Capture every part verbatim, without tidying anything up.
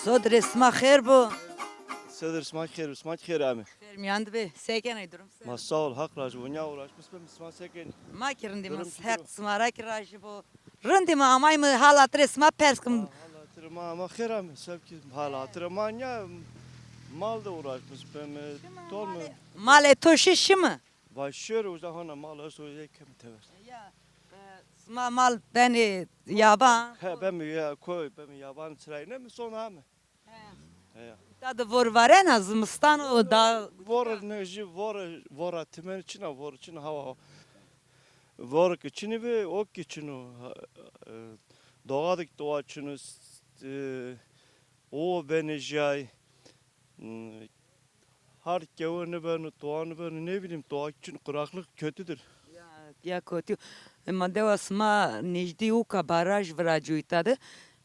Sodir, sima xêr bo. Sodir, sima xêr, sima xêr ame. Xêr mîyan de be. Se kenê, durum se? Ma sağ ol, Haq razî bo. Nya uğraşmış be, sima se kenê? Ma ki rindî, ma Heq sima ra ki razî bo. Rindî, ma amay mi hal hatırê sima pers kim. Hal hatırê ma ama xêr ame, seb ki hal hatırê ma nya mal de uğraşmış be mi, tol mi? Malê to şi, şi mi? Vay şêr, uza hona mal esto, yê kemi tever. Ya, e, sima mal benê yaban? He, bemi ya koy, bemi yaban çirayne mi son ha mi? He. He ya. Ta de vor varena, zimistan o da. Vor ne ji vor, vora timen çina, vor çina hava. Vor ki çini bi, o ki çino. Ha, e, doğa dik doğa çino, s-, e, o benejay. Hmm, Hard kewe nibeno, toa nibeno, ne bileyim, toa için kuraklık kötüdür. Ya, ya kötü. E, ma dewa sima nêjdî uka baraj viracî îta de.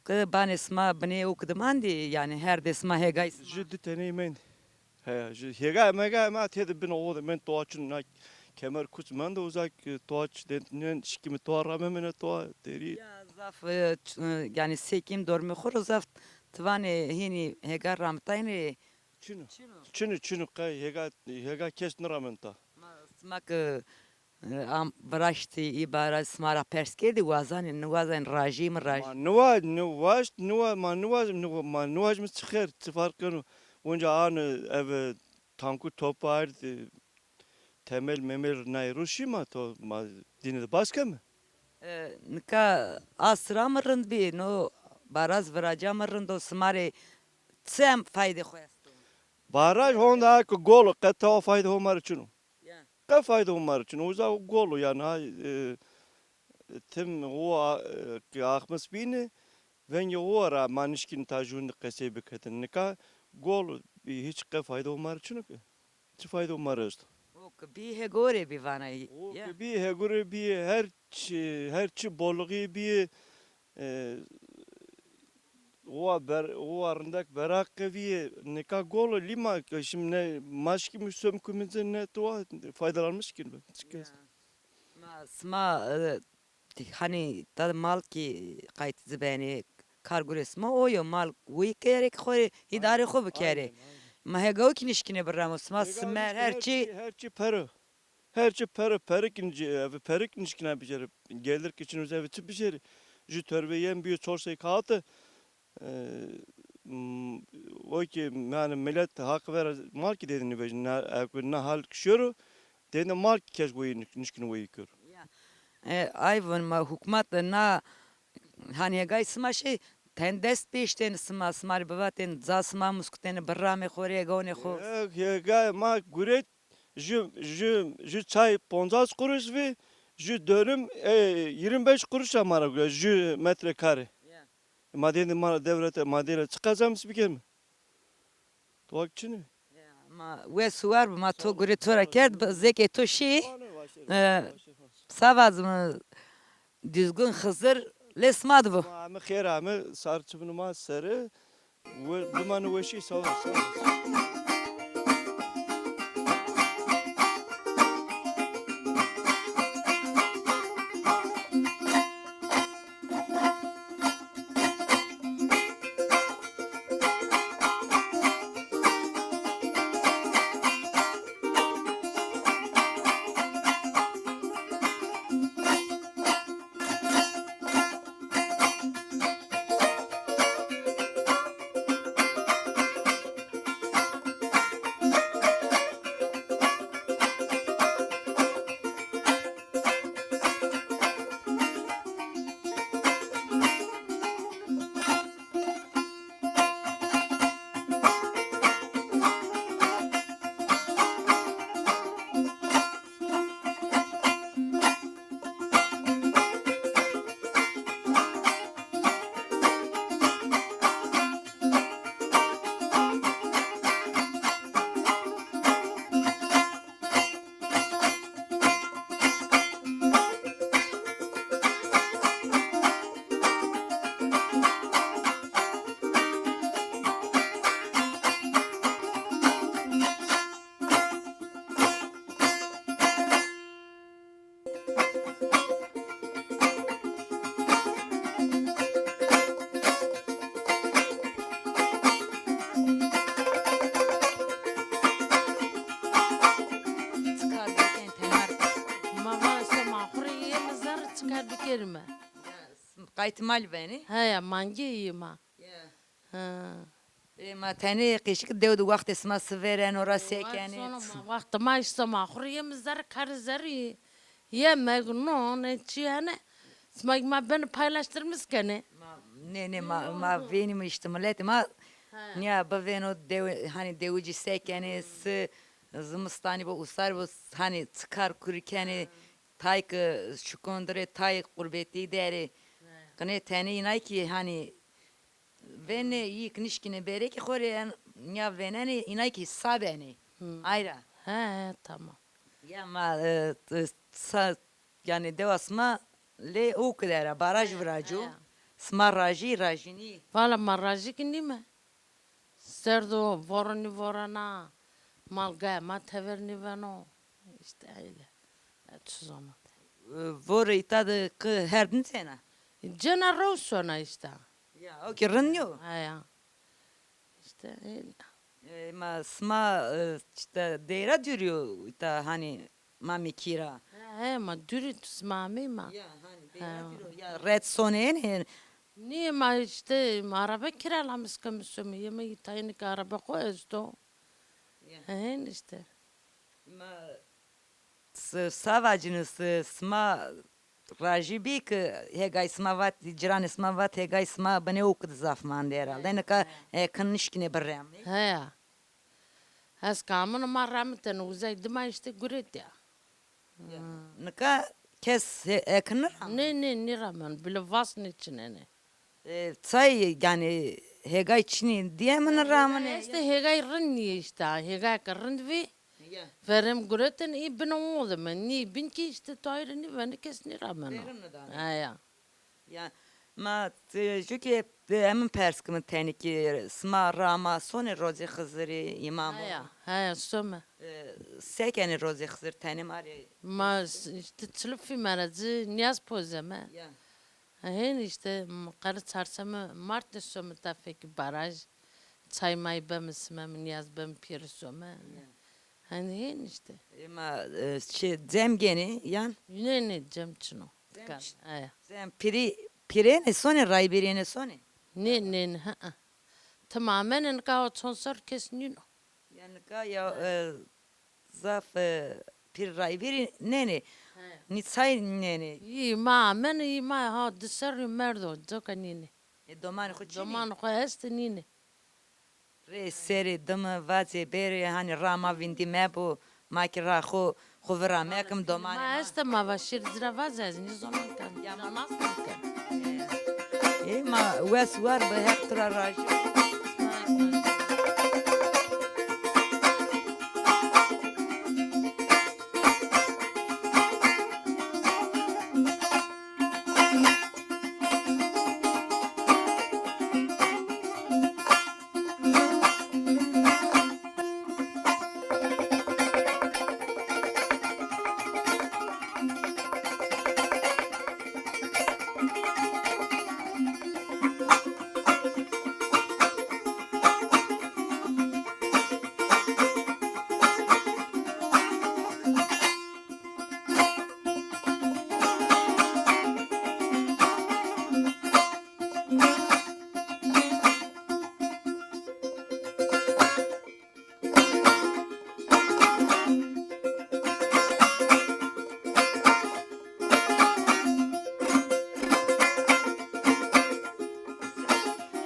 Ki banê sima binê uk de mandî, yani her de sima hegay sima. Ji di teney mend. He, ji hega mega ma tê de bin o de mend toa çin na kemer kuç mend uzak, e, toa ç-, de, ne şikimi toa ramemene toa deri. Ya zaf, e, ç-, e, yani sekim dormi xo ro zaf tivanê hini hega ramtayne. Çino. Çino. Çino, çino, qey hêga, hêga kes niramen ta. Ma, sima ki, e, am, viraştî î bara sima ra pers kerdî, wazanê, niwazanê rajî mi rajî? Ma niwa-, niwaşt, niwa-, ma niwaj-, niwa-, ma niwaj mi çi xêr, çi farq keno? Onca an ev tanku topu ard, e, temel memel nay ro şî ma to, ma dîne de bas keme. E, nika asra mi rind bî, no baraz viraca mi rind o, sima rê çi em faydê xo esto? Baraj honda ki gol o, qe tawa faydê ho ma rê çin o. Ya. Qe faydê ho ma rê çin o. Uza gol o yani, ha, e, tim o a-, e, ki axmis bîni, vengê o ra ma nişkîn ta jûn de qesey biketin. Nika gol o, hiç qe faydê ho ma rê çin o ki. Çi faydo ma rê esto? O ki bî hegorê bî vana. O ki bî hegorê bî, her çi, her çi bolixî bî, e, owa ber-, owa rindek beraq qevî, nika gol o lîma, şimdi ne maşkî mi söm kuminci ne toa faydalanmış ki. Çi kes. Ya. Ma sima, e, Hanî ta mal kî qaytî ci benê, kar gurê sima o yo, mal wî kerê ki xo rê îdarê xo bikerê. Aynen, aynen. Ma hega o kî nişkîne biramo, sima simer her çî. Her çî, her çî pere. Her çî pere, perik nî-, ev perik nişkîna bicerê. Gelir ki çin uza ev çi bicerê. Ju torbe yem bîyo, çor sey kağıtı. E, m-, o ki, yani millet hak ver mal ki dedi nivejin, na, e, na hal kişiyoru, dedi mal ki kes weyî nişkin weyî kör. Ya. E, ay vun ma hukmat de na hanî hegay sima şey, ten dest pêşten sima, sima rê bivatên, ca sima muskutên, birramê xo rê, hegonê xo. E, hegay ma guret, ju, ju, ju çay poncas kuruş vi, ju dönüm, e, yirmi beş kuruş amara guret, ju metrekare. Ya. Ma dê ma devlete, ma dê ra çi qezamis bikerme? Toa ki çin ê. Ya, ma wes û war bi, ma to gurê to ra kerd, bi zêkê to şî. E, sağ vazim, Düzgün Xizir lê sima di bo. Ma ame xêr ame, sar çi bino ma seri. We-, bimane weşî, sağ ol, sağ ol. Îhtîmal benî. Heya, mangî yî ma. Ya. Ha. E, ma tenê qeşik dew de wextê sima si vêreno ra se kenê? Sono ma, wext ma îşte ma xwu rê yê mi zerrî, karê zerrî. Yemek, non, e, çi hene. Sima ma benî paylaştırmış kenê. Ma, nê, nê, ma, ma vênîme îşte miletê ma. Ha. Nîya bivêno dew, hanî dewicî se kenê, si zimistanî bo, usar bo, hanî çi kar kurî kenê, tay ki şikon dirê, tay qurbetî derê. Ha. Qinê tenê înay kî hanî vênê, yîk nişkînê bêrê kî xo rê en, nîya vênenê, înay kî sa benê. Hı. Ayra. He, he, tamam. Ya ma, e, e, sa, yanî dewa sima lê owk der a, baraj viraco. He, he. Sima rajî, rajî nî? Vala ma rajî kî nîme. Serd o, voro nîvorena, malgaya ma tever nîbeno. Îşte eyle. E, çi zona. E, vore îta de ki herd nîcena? Cena rew sona îşte. Ya, o ki rind nîyo. Ha ya. Îşte eyle. E, ma sima, e, îşte deyra dûrî yo, îta hanî Mamekî ra. He, he, ma dûrî tu sima amê ma. Ya, hanî deyra dûrî yo. Ya, red sonê ênê. Nî ma îşte, ma araba kiralamiş keme some. Yeme îta ênê ke araba xo esto. Ya. He, hên îşte. Ma s-, sa vacîne s-, sima rajî bî ki hêgay sima vat, cîranê sima vat, hêgay sima binê owk de zaf mande herhalde. He, nika, he, e, kin nişkînê biremê. Heya. Ez kamino ma ramitene uzay dima îşte guretîya. Ya. Nika kes he-, eke nîrameno? Nê, nê, nîrameno. Bile vas nêçinenê. E, çay, yanî, hêgay çinî dîye mi nîramene? Estê hêgay rind nîyê îşte. Hêgay ke rind vî, ya, verêm guretên, î bino o de mi. Nî bin kî îşte tu ayre nîbenê, kes nîrameno. Verên nîdanê. Ha ya. Ya, ma, e, ju kî, e, emin pers kimin tenê kî, sima rama sonê rocê Xizirî, îmam o? Heya, heya, some. E, se kenê rocê Xizir tenê ma rê? Ma s-, îşte çilifîme ra ci nîyaz pozeme. Ya. Hên îşte, m-, qere çarşeme mart de some ta fekî baraj. Çay may beme simeme, nîyaz beme pêro some. Ya. Hanî hên îşte. Ema, e, şey, cem genê yan? Nê, nê, cem çin o. Cem çin. Aya. Cem pîrî, pîrêne sonê, raybîrêne sonê? Nê, nê, nê, ha, ha. Tim amenê nika o çond ser kes nîno. Ya nika ya, e, zaf, e, pîr raybîrî nênê. He. Nî çay nênê. Yî ma amenê, yî ma ha di serrî merdo, coka nînê. E, domanê xo çinê? Domanê xo estê, nînê. Rê serê dime vacê bêrê, hanî ra ma vîndî mebo, ma kî ra xo, xo vira mekim, domanê ma. Ma este, ma va şêrî ci ra vaze, ez nîzonan kan. Ya ma nas nakin. E, ma wes war bi, Heq tu ra rajî.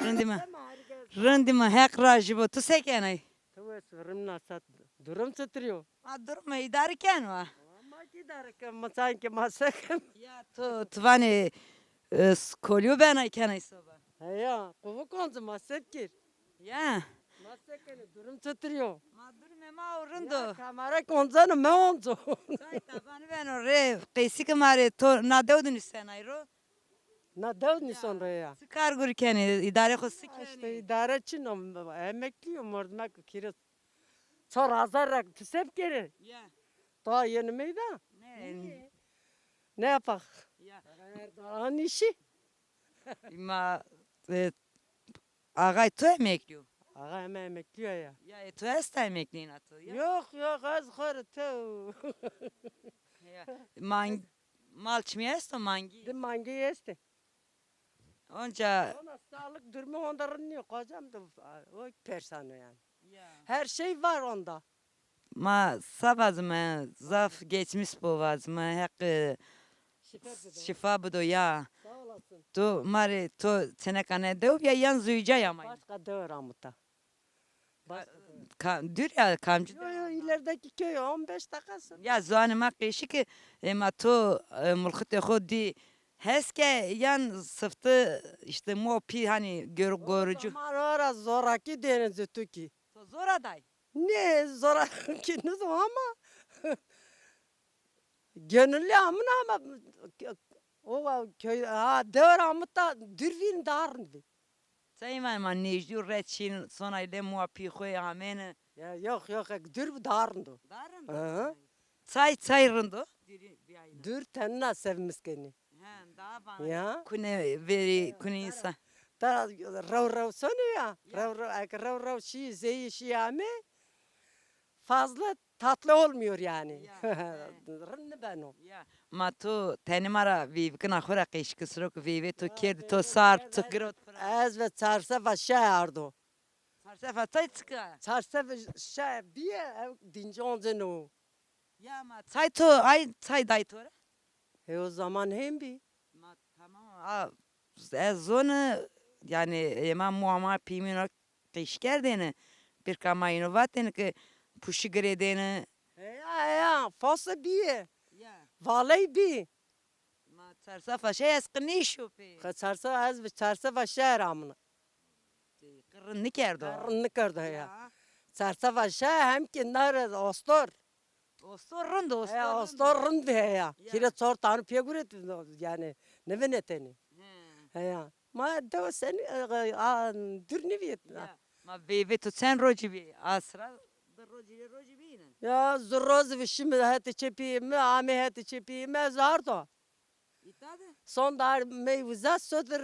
Rindî ma. Rindî ma, Heq rajî bo. Tu se kenay? Tu wes, rimna sat. Durum çitur o? Ma durum îdare keno a. Ma kî îdare ken, ma sanki ma se ken. Ya tu, tu vanê, e, s-, kolyo benay kenay soba. Heya, quvu konci ma se kir. Ya. Ma se kenê, durum çitur o? Ma durumê ma o rind o. Ya, kamera konceno, me onco. Çay tabanî beno rê, qeysî ki ma rê, to na dew de nîsenay ro. Na dew nîson rê ya. Çi kar gur kenê, îdare xo si kenê? Îşte îdare çin o, emeklî yo, mordmek kire. Çar hazar ra tu se bikerê? Ya. Daha yeni meyda. Ne? Ne yapak? Ya. Erdoğan işi. Ma, e, axay to emeklî yo? Axa heme emeklî yo ya. Ya, e, to esta emeklîna to ya? Yok, yok, ez xo rê tew. Ya. Mang-, mal çimî esto, mangî? Di mangî estê. Onca. Ama sağlık durumu onda rind nîyo. Kocam da o persan o yani. Ya. Her şey var onda. Ma sa vazime, zaf geçmiş bo vazime, Heq, e, şifa bido ya. Sağ olasın. To ma rê, to çeneka ne dew bîya yan zuyca ya ma? Başka dew ra muta. Başka dew. Ka-, dür ya, kamcı? Yo, yo, ilerideki köy, on beş dakikası. Ya, zuanê ma qeşik, e, ma to, e, mulxitê xo dî, hes ke yan sıftı, işte, mo pî, hani, gör-, görücü. Zaman ora zoraki denizi tuki. To zora day? Ne, zoraki nizo ama gönüllü amın ama o köy, ha, dew ra muta dür vîn, daha rind vî. Çay ma, ma nêjdî û ret şîn, sonay lê mua pî xo amêne. Ya, yok, yok, ek dür daha rind o. Daha rind o? Hı hı. Çay, çay rind o? Dürü biyayne. Dür tenna sevmis kenî. He, daha vana. Ya. Kune verî, kune insan. Ta rew rew sonê ya. Ya. Rew rew, ek rew rew şî, zeyî şî ame. Fazla tatlı olmuyor yani. Ya, he. Rind nibeno. Ya. Ma to tenê ma ra veyvikina xo ra qeşki siro ki veyvê to kerdî, to sar, to girot. Ez ve çarsefa şe ardo. Çarsefa tay çika? Çarsefa şe bîye, ew dînci once no. Ya ma çay to, ay çay day to ra? He, o zaman hem bî. Ma tamam, a, ez zone, yani, ema mua ma pîmîno qîş kerdêne, birka ma îno vatêne ke puşî girêdêne. Heya, heya, fose bîye. Ya. Valey bî. Ma çarsefa şe ez qinîşo pê. Xe çarsefa ez bi çarsefa şe ramina. Qirrin nikerdo. Qirrin nikerdo heya. Ya. Çarsefa şe hem ki nare ostor. Ostor rind, ostor rind. He, ostor rind bi heya. Ya. Hîrê çor tane pê guret yani, nivinetêne. He. Heya. Ma dew senî, e, a, dür nivîyet. Ya. Ma veyvê to çend rocî bî? Asra di rocî, rê rocî bîyîne. Ya, zu roz vi şîme hetê çepî mi, amê hetê çepî mi, ez ardo. Îta de? Son dar mey uza sodir,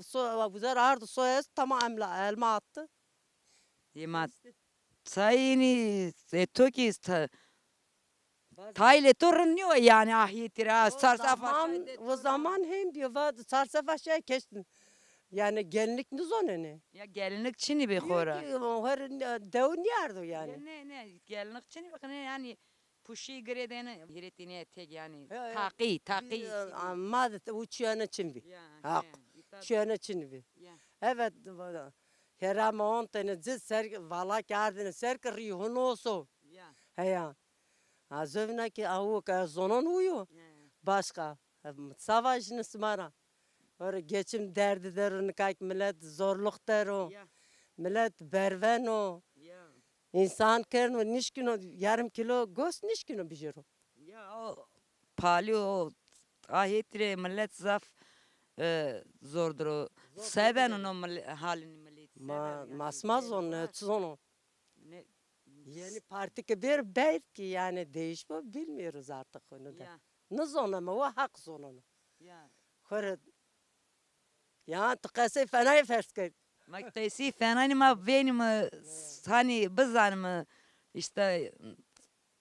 so, uza ardo so ez, tamam emla, elma attı. Yê ma çayînî, e, to kî ta-, taylê to rind nîyo yani, ahîtî ra, çarsefa şe. O zaman hem bîyo, va çarsefa şe keştin. Yani gelinlik nizonenê. Ya gelinlik çinî bî xora. Diyor ki, her dew nîyardo yani. Ya ne, ne, gelinlik çinî bî, ne yani, puşî girêdêne, hîrêtînîye tek yani. Ya, ya. Taqî, taqî. Bi-, ama de u çiyane çin bî. Ya, hak. Ya, îta de. Çiyane çin bî. Ya. Evet, valla. Hera ma on tene ci ser, vala kerdine ser ki rîhun olsun. Ya. Heya. Ha, zövna ki awu ke zonon uyu. Ya. Başka. Savaşını sımara. Ora geçim derdi dero, nikak millet zorluk dero. Ya. Millet berveno. Ya. İnsan kerno, nişkino yarım kilo gost nişkino bijero. Ya, o palî o ahêtî rê millet zaf, e, zor diro. Zor diro. Seveno no mil-, halini millet. Ma, seveno yani, masma zon, ne zono. Ne? Yeni parti ki bir belki yani değişme bilmiyoruz artık onu da. Ya. Ne zonama o hak zonunu. Ya. Kore Ya, tu qesey fenayê ferz kerd. Ma qesey fenayî, ma vênîme, hanî bizanîme, îşte,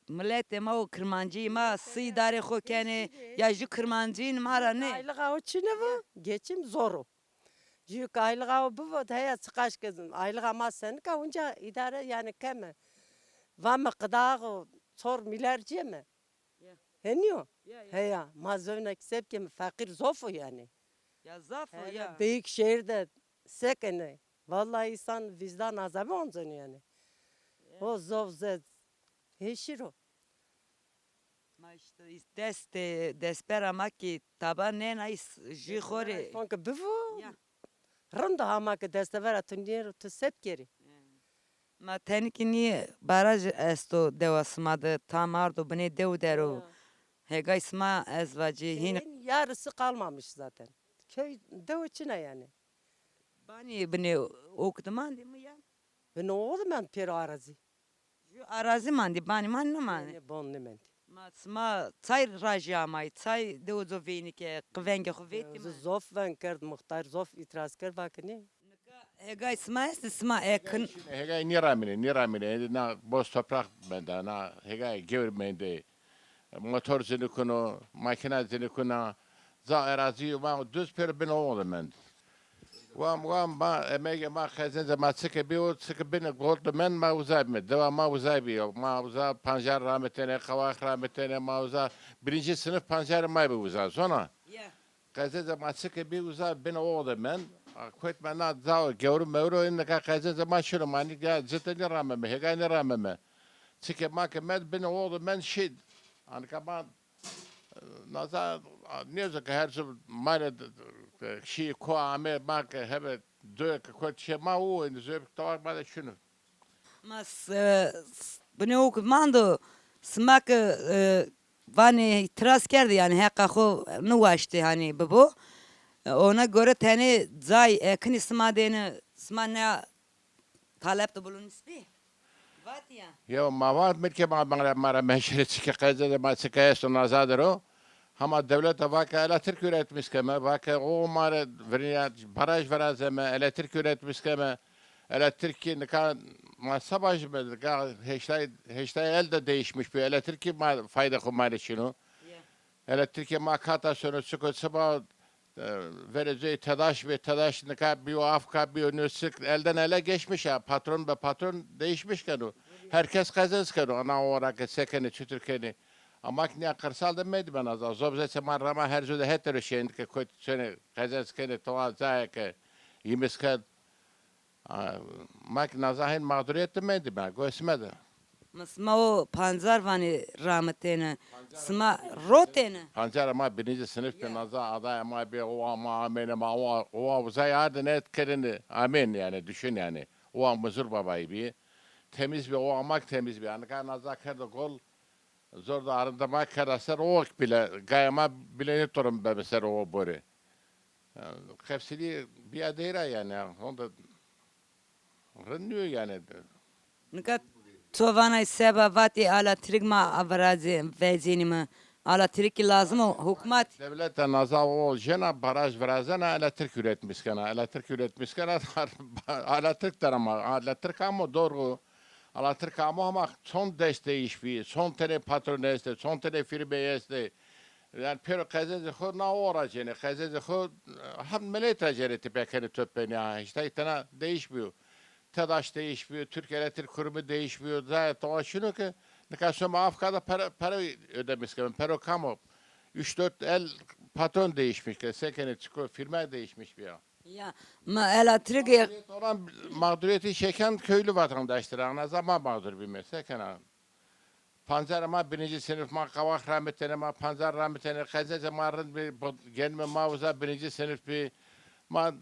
miletê ma û kirmancî ma si îdarê xo kenê, ya jû kirmancî ma ra nê. Aylığa o çine bu, geçim zor o. Jû aylığa o bivo, heya çiqaş ke aylığa ma senika, unca îdare yani keme. Va mi qidağo çor mîlyar ceme. Ya. Henî yo? Ya, ya. Heya, ma zewna ki sebkeme, feqîr zof o yani. Ya zaf o. Hele ya. Büyük şehirde sekene. Vallahi insan vicdan azabı onzeno yani. Ya. O zof zed. Heşiro. Ma işte dest, destpera ma ki taba nêna, jû xo rê. Son ki bivo. Ya. Rind o, hama ke destevera tu nêro, tu se bikerî? Ma tenî kî nî baraj esto dewa sima de, tam ardo binê dew der o. Ya. Hegay sima ez vacî hîn. Köyün yarısı kalmamış zaten. Köy, dew çina yani. Banî binê ok de mandî mi ya? Binê ok de mend pêro arazî. Jû arazî mandî, banî ma nêmandî. Nê, nê, bon nêmendî. Ma sima çay rajî amayî, çay dewizo veynî ke, qi vengê xo vetîme. Zof veng kerd, muxtar zof îtiraz kerd, va ke nê. Nika hegay sima estî, sima ekin. Hegay şine, hegay nîramîne, nîramîne. Êdî na boz toprak menda, na hegay gewr mendê. Motor zî nîkuno, makîna zî nîkuna. Ca erazî ma duz pêro bin oğlu mend. Wam, wam, ma, emegê ma, qezencê ma çike bî û çike bîne, gol de mend, ma uza bîme. Dewa ma uza bîyo. Ma uza pancar ramitêne, qawax ramitêne, ma uza birinci sınıf pancarê ma bî uza. Zona? Ya. Qezencê ma çike bî uza bîne, o de mend. A, kotme na cao, gewrî mewrî o, nika qezencê ma şino, ma nî ya cite nîrameme, hêga nîrameme. Çike ma ke mend bîne, o de mend şî. Anika ma Naza, nêzo ke her zû ma rê d-, d-, d-, şî ko ame, ma ke hebe doye ke kot şê ma û, êndî zû ke tawak ma de şino. Ma s-, s-, binê û ke mando, sima ke, e, vanê îtiraz kerdî, yanî heqa xo niwaştî hanî bibo. E, ona gore tenê cay ekinî sima dêne, sima ne talep de bulunmîş bî? Vatî ya. Yo, ma vat, mirke ma, ma ra, ma ra menşere çike qezencê ma çike esto naza der o. Hama dewlete va ke elektrik üretmiş keme, va ke o ma rê virîya baraj virazeme, elektrik üretmiş keme. Elektrikî nika ma seba jî me, nika heştay, heştay el de değişmiş bî. Elektrikî ma fayde xo ma rê çin o. Ya. Elektrikê ma kata sono, çiko çiba, e, verê cey TEDAŞ bê, TEDAŞ nika bîyo, AFKA bîyo, nusik elden ele geçmiş a, patron be patron değişmiş keno. Herkes qezenc keno, ana ora ke se kenê, çutur kenê. Ama ki nîya qırsal de mendî ben az, az zobze çê ma rama her cu de hetero şênd ke kot çenê qezenc kenê, towa caye ke yimiz ken. A, ma ki naza hên mağduriyet de mendî ben, gosme de. Ma sima o pancar vanê ramitêne. Sima rotêne. Pancara ma birinci sınıf de naza adaya ma bê, owa ma amêne ma, owa, owa uzay ardine et kerine amên yani, düşün yani. Owa Muzur Babayî bî. Temiz bî, owa ma ki temiz bî. Anika naza kerdo gol, zor da arinde ma kerda ser o bile, gaya ma bile nêtorim beme ser o borê. Qefsilî bîya dey ra yanî, honde rind nîyo yanî. Nika to vanay seba vatî alatrik ma virazê, vecînîme. Alatrik kî lazim o, hukmat. Devlete naza o jena baraj virazena, elektrik üretmiş kena. Elektrik üretmiş kena, alatrik der ama, alatrik amo doğru. Alatrik amo ama çond dest değiş bî, çond tenê patron estê, çond tenê firme estê. Yani pêro qezencê xo na ora cênê, qezencê xo hem milet ra cênê, tipe kenê top benî ha. Îşte tena değiş bîyo. TEDAŞ değiş bîyo, Türk Elektrik Kurumu değiş bîyo. Zayê towa şino ke nika soma afka da para, para ödemiş keme. Pero kamo? Üç dört el patron değişmiş ke, se kenê, çiko firma değişmiş bîya. Ya, ma elektrik... Mağduriyet olan, mağduriyeti çeken köylü vatandaştır. Ana zaman mağdur bîme, se kena. Pancar ma birinci sınıf, ma qawax ramitêne, ma pancar ramitêne, qezencê ma rind bî, bu-, genime ma uza birinci sınıf bî. Ma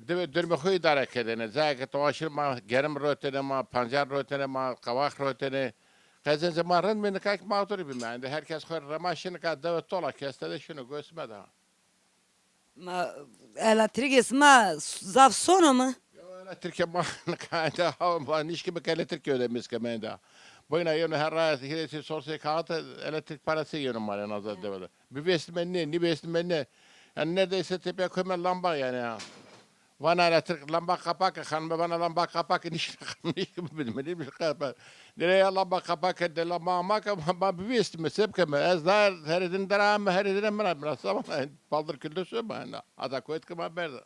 dibe durmê xo îdare kerdêne. Cayê ke towa şin ma gerim rotêne, ma pancar rotêne, ma qawax rotêne. Qezencê ma rind bî, nika ki mağdur bîme. Êndî herkes xo rema şin, nika dewe tola keste de şino gosme de. Ma elektrîkê sima zaf sono mi? Ya elektrîkê ma nika êndî ha, ma nişkîme ke elektrîk ödemiş keme êndî. Boyna yeno her ay hîrê sey sorsê kağıt, elektrik parası yeno ma rê naza dewe de. Bivêstîme nê, nîvêstîme nê. Yani neredeyse tepeye koyme lamba yani ha. Vana elektrik lamba kapak, xanime vana lamba kapak, nişkîme, nişkîme bidîme, nişkîme kapak. Nêre ya lamba kapak, de lamba ama ke ma, ma bivêstîme, se bikeme. Ez daha herê din der ame, herê din mi ra, mi ra sabah. Paldir küldür soma hena. Ada koyt ke ma berda.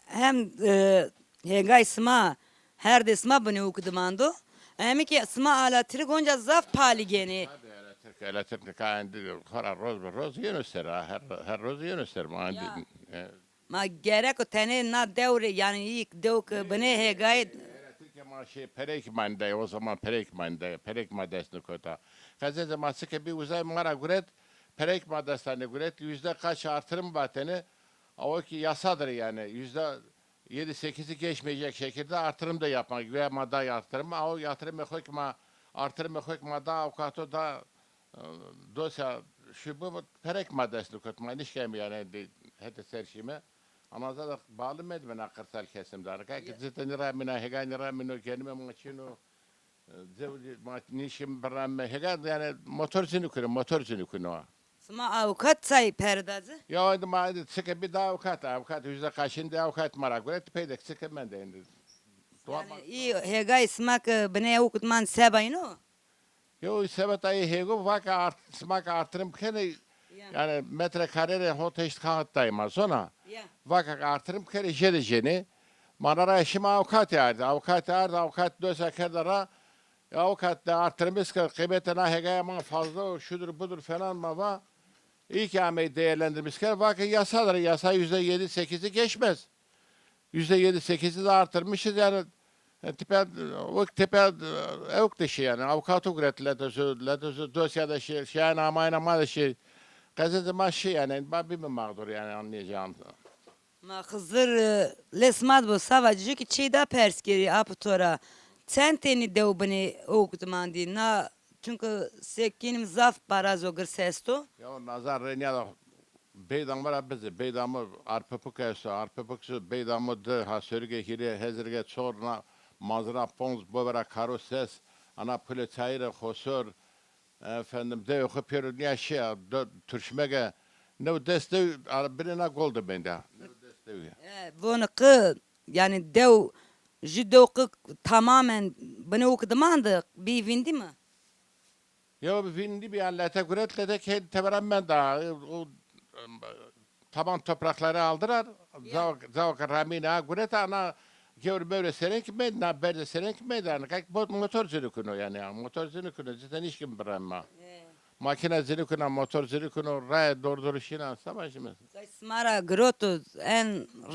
Hem, e, hêgay sima, herdê sima binê û ki dimando. Hem ki sima alatiri gonca zaf pali genê. Tabii, elektrik, elektrik nika endî xora roz bi roz yeno ser ha. Her, her roz yeno ser ma endî. Ya. E. Ma gereko tenê na dewrê, yani ilk dew ki binê hêgayê. Elektrik ma şey, perek ma nîdayê, o zaman perek ma nîdayê, perek ma dest nikota. Qezencê ma çike bî uzay ma ra guret, perek ma desta niguret, yüzde kaç artırım vatêne, awo ki yasadır yani, yüzde yedi sekizi geçmeyecek şekilde artırım da yapmak. Güya ma da artırım, awo yatırımê xo ki ma, artırımê xo ki ma da avukato da, e, dosya şu bu, perek ma dest nikot, ma nişkeme yani de, hete ser şîme. Ama zaten bağlı medmena kırsal kesimde. Nika ki cite nîramîna, hêga nîramîno, genime ma çin o. Zewcî ma nişkîme biramîme. Hêga yanî motor zî nîkunê, motor zî nîkunê wa. Sima avukat say perde da ci? Ya êndî ma êndî çike bî da avukat, avukat yüzde kaçın de avukat ma ra guret, pey de çike mende êndî. Yanî î hêgay sima ke binê û ki diman seba îno? Yo, sebeta î hêgo va ke art-, sima ke artırım kenê, ya, yanî metrekare rê hot heşt kağıt dayê ma, zona. Ya. Vaka artırım kerê jêde jênê. Ma ra şima avukatî ardî. Avukatî ard, avukat dosyaya kerda ra. E, avukat de artırım kerd, qîmetê na hêgaya ma fazla o, şudur budur falan ma va. İyi ki amey değerlendirmiş kerd. Vaka yasadır. Yasa yüzde yedi sekizi geçmez. Yüzde yedi sekizi de artırmışız yani. E, tipe, o tipe, e, ewk de şî yani. Avukatû guret leto zu, leto zu dosya de şî, şîyan amayna ma de şî. Qezê ma şî yani. Ma bîme mağdur yani anlayacağın. Ma Xizir, e, lê sima de bo sava cî ki çî da pers kerî apo to ra. Çend tenî dew binê ewk dimandî? Na, çünkü sekînim zaf barazo girs esto. Ya nazar renya da Beydamı ra bizi, beydamı arpipik esto, arpipik su, beydamı di, ha sörüge hîrê, hezirge çor, na mazra ponz, bovera karo ses, ana pule çayire xosor, efendim, dewê xo pêro nîya şîya, do, turşmege, new des dew, ara, binê na gol de benda. New des dew ya. E, voni qi, yani dew, jü dew qi tamamen binê ewk dimandi, bî vîndî mi? Yo, vîndî bî, yani lete guret, lete ke tebera menda. O, taban toprakları aldılar. Ya. Cawa, cawa ke ramîne a guret, ana gewr mewre seren ki meyda, na berze seren ki meyda. Yani kek bot motor zînî kuno yani, yani motor zînî kuno, zaten hiç kim birenma. He. Makine zînî kuno, motor zînî kuno, raye dor dor şîna, savaşımız. Kay sima ra giroto en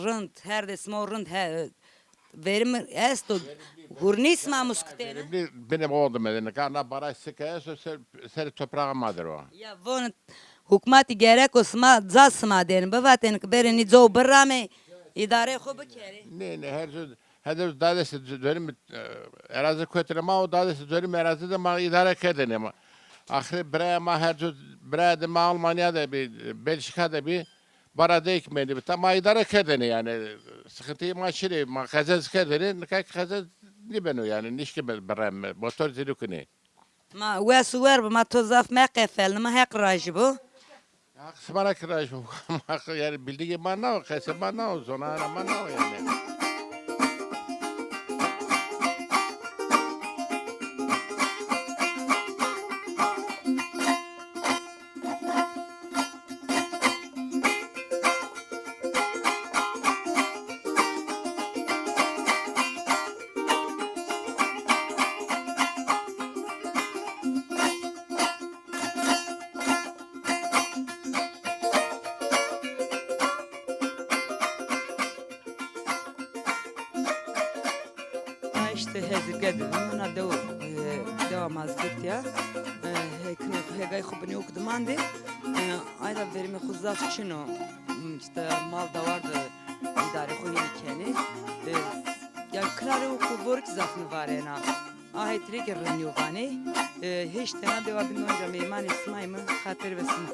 rind, her de sima o rind he, Verim esto, hurnî sima muskutêne. Verimli binê ma oldu medeni. Ka na baraj sike esto ser, ser toprağa ma der o. Ya von hukmatî gereko sima, ca sima dêne. Bivatêne ki berê nî cow birame, îdareyê xo bikerê. Ne, ne, her cü, her cü dadesi dönüm, e, erazi kotine ma, o dadesi dönüm erazi de ma îdare kerdêne ma. Axirê biraya ma her cü, biraya de ma Almanya de bî, Belçika de bî, Bara de ekmeni bi. Ta ma îdare kerdêne yani. Sıkıntıyı ma şirê, ma qezez kerdêne. Nika ki qezez nîbeno yani. Nişkî bi-, bireme. Motor zî nîkunê. Ma wes û wer bi, ma to zaf meqefelni, ma Heq rajî bo. Haq sima ra ki rajî bo. Ma yani bildigê ma na o, qesê ma na o, zonayana ma na o yani. Ha işte hezirge dedim. Ona dew, e, dewa Mazgirt ya. E, hekine, hegay xo binê ewk dimandê. E, ayda verimê xo zaf çin o. İşte mal dawar de îdarê xo hînî kenê. E, ya kirarê ewk û vorî ki zaf nivarena. A hetirê ki rind nîyo vanê. E, hêştena dewa bîn onca meymanê sima yîme, xatir ve sima.